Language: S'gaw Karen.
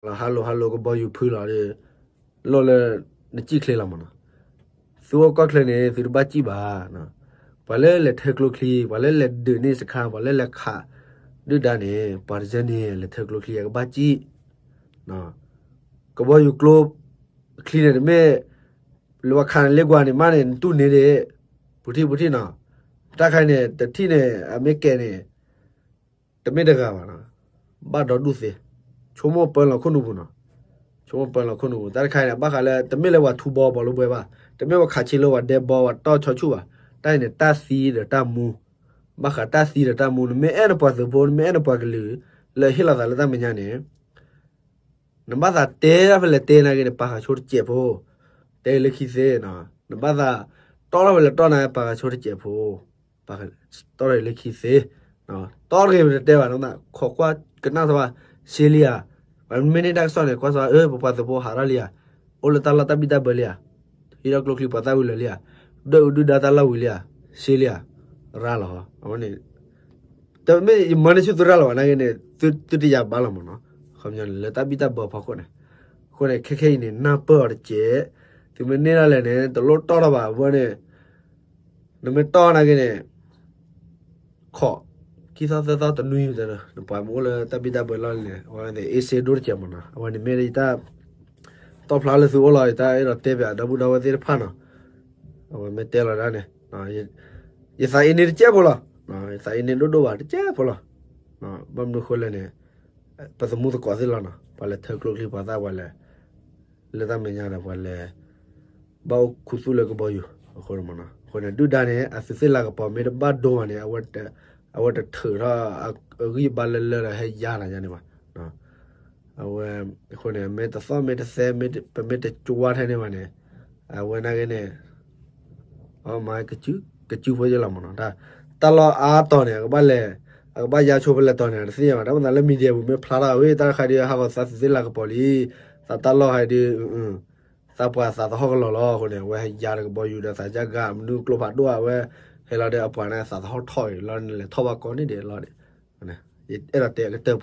လီၤ ဟါလိၤဟါလိၤ ကဘီယူၤဖုလီၤဒီး လိၣ်လၢ နစံၣ်ချ့လီၤမးနီၤ. သုအိၣ်ကီၢ်ချၢန့ၣ် သုတဘၣ်စံၣ်ဘၣ်. ပှၤလၢလဲၤထၢကျိချံ ပှၤလၢလဲၤဒုးန့ၢ်စခါ ပှၤလၢလဲၤခး ဒုၣ်ဒါန့ၣ် ပှၤတစဲန့ၣ် လဲၤထၢကျိချံ အကဘၣ်စံၣ် ကဘီယူၤကျိ ချံန့ၣ်တမ့ၢ် လၢပှၤခးန့ၣ်လ့ကွၢ်န့ၣ်မးန့ၣ် နတူၢ်န့ၢ်ဒံး ပူၤထံၣ်ပူၤထံၣ်နီၤ. တၢ်ခါန့ၣ် တထံၣ်န့ၣ် အမ့ၢ်ကဲန့ၣ် တမ့ၢ်တဂၤဘၣ်နီၤ. ဘၣ်ဒီဒူၣ်သ့ ဆိကမိၣ်ပၢလီၤခိၣ်နူာ်ပူၤနီၤ. ဆိကမိၣ်ပၢလီၤခိၣ်နူာ်ပူၤ တၢ်တခါန့ၣ် ဘၣ်ဃးလၢ တမ့ၢ်လၢပှၤထူဘီဘီလိဘှဲဘၣ်, တမ့ၢ်ပှၤခးဆံးလိပှၤဒဲဘီပှၤတီၢ်ဆီဆူၣ်ဘၣ်. တၢ်အံၤန့ၣ် တၢ်သံဒီးတၢ်မူ ဘၣ်ဃးတၢ်သံဒီးတၢ်မူ နမ့ၢ်အဲၣ်နပှၤသုးဖိ နမ့ၢ်အဲၣ်နပှၤကလုာ် လၢဟ့ၣ်လီၤသးလၢတၢ်မဲာ်ညါန့ၣ် နဘၣ်သးတဲဖဲလဲၣ်တဲနာ်က့န့ၣ် ပာ်ဃာ်ဆိတစဲးဖိ, တဲလၢခံသ့, နဘၣ်သးတီၢ်ထီၣ်ဖဲလဲၣ်တီၢ်နာ်က့ ပာ်ဃာ်ဆိတစဲးဖိ, တီၢ်ထီၣ်လၢခံသ့, တီၢ်တဂ့ၤပတဲဘၣ် နခိးကွၢ်ကနၣ်သးဘၣ်, စ့လံဧါ, ပမ့ၢ်န့ၢ်တၢ်ကစီၣ်န့ၣ် ကွၢ်စ့ၢ် ပပှၤသုးဖိဟးထီၣ်လံဧါ, အိၣ်လၢတၢ်လီၢ်တၢ်ဘံၣ်တၢ်ဘၢလံဧါ, ဟံးထီၣ်ကျိချံပှၤသၣ်ဝံၤလၢာ်လံဧါ, ဒွဲၣ်အူဒုၣ်ဒါတၢ်လီၢ်ဝံၤလံဧါ, စ့လံဧါ, ရၤလီၤ, အဝဲန့ၣ် တမ့ၢ်ယမၤန့ၢ်ဆူသုရၤလီၤဘၣ်နာ်က့န့ၣ် သုတယၤဘၣ်လီၤမးနီၤ, ခီပညီန့ၣ် လၢတၢ်ဘံၣ်တၢ်ဘၢဖီခိၣ်န့ၣ်, အဃိန့ၣ် ခဲခဲအံၤန့ၣ် နၢ်ပၢၢ်အီၤတစဲး, သုမ့ၢ်န့ၢ်ဒၣ်လဲာ်န့ၣ် တလိၣ်တီၢ်ထီၣ်ဘၣ် အဝဲန့ၣ်, နမ့ၢ်တီၢ်နာ်က့န့ၣ် ခိး, ခံသီသၢသီတနွံ, နပှၤမ့ၢ်အိၣ်လၢတၢ်ဘံၣ်တၢ်ဘၢလီၢ်န့ၣ် အဝဲန့ၣ်အ့စ့ဒိၣ်တစဲးမးနီၤ, အဝဲန့ၣ်မ့ၢ်ယတၢ် တီၣ်ဖျါလၢသုအိၣ်လီၤ ယတၢ်အဲၣ်ဒိးတဲပၠးဒီပုၢ်ဒီဝဲၢ်သ့ၣ်တဖၣ်နီၤ, အဝဲမ့ၢ်တဲလီၤဒၣ်န့ၣ် ယသးအ့န့ၢ်တစဲးဖိလီၤ, ယသးအ့န့ၢ်ဒိၣ်ဒိၣ်ဘၣ်တစဲးဖိလီၤ, ဘၣ်မနုၤဃိလဲၣ်န့ၣ်, ပသမူသကိးသ့ၣ်လီၤနီၤ, ပှၤလဲၤထၢကျိချံပှၤသၣ်ပှၤလဲၤ, လၢတၢ်မဲာ်ညါဒီးပှၤလဲၤ, ဘၣ်အိၣ်ခူသူၣ်လၢကဘီယူၤ, အဃိန့ၣ်မးနီၤ, အဃိန့ၣ် ဒုၣ်ဒါန့ၣ် အသုးသ့ၣ်လၤကပီၤမ့ၢ်တဘၣ်ဒိဘၣ်န့ၣ် အဝဲတထုးထီၣ်အဂံၢ်အဘါလၢလၢဒီးဟဲယါနၤယါန့ၣ်ဘၣ် အဝဲ, အဃိန့ၣ် မ့ၢ်တသီၣ်မ့ၢ်တသဲ ပမ့ၢ်တကွၢ်ထဲန့ၣ်ဘၣ်န့ၣ်, အဝဲနာ်က့န့ၣ်, အမၤ, ကစုဖိယဲလီၤမးနီၤ, တၢ်လီၢ်အါတီၤန့ၣ် အကဘၣ်လဲၤ, အကဘၣ်ယါဆိဖဲလဲၣ်တီၤန့ၣ် တသ့ၣ်ညါဘၣ်, တၢ်မၤသးလၢ media ပူၤမ့ၢ်ဖျါထီၣ်ဝဲ တၢ်တခါဒီးဟးဂီၤသးသုးသ့ၣ်လၤကပီၤလံ, သးတၢ်လီၢ်ဟဲဒီး သးပှၢ်သးသဟီၣ်ကလီၤလီၤအဃိန့ၣ် အဝဲဟဲယါဒီးကဘီယူၤဒီးသးကၢ်ဂၤ မနုၤကျိဖးဒိၣ်အဝဲ, ဟဲလီၤဒီးအပှၤန့ၣ် သးသဟီၣ်ထီၣ်အံၤလီၤန့ၣ် လဲၤထီၣ်ဘၣ်ကိးန့ၣ်ဒဲးလီၤန့ၣ်, ယအဲၣ်ဒိးတဲအကတၢၢ်ပူၤ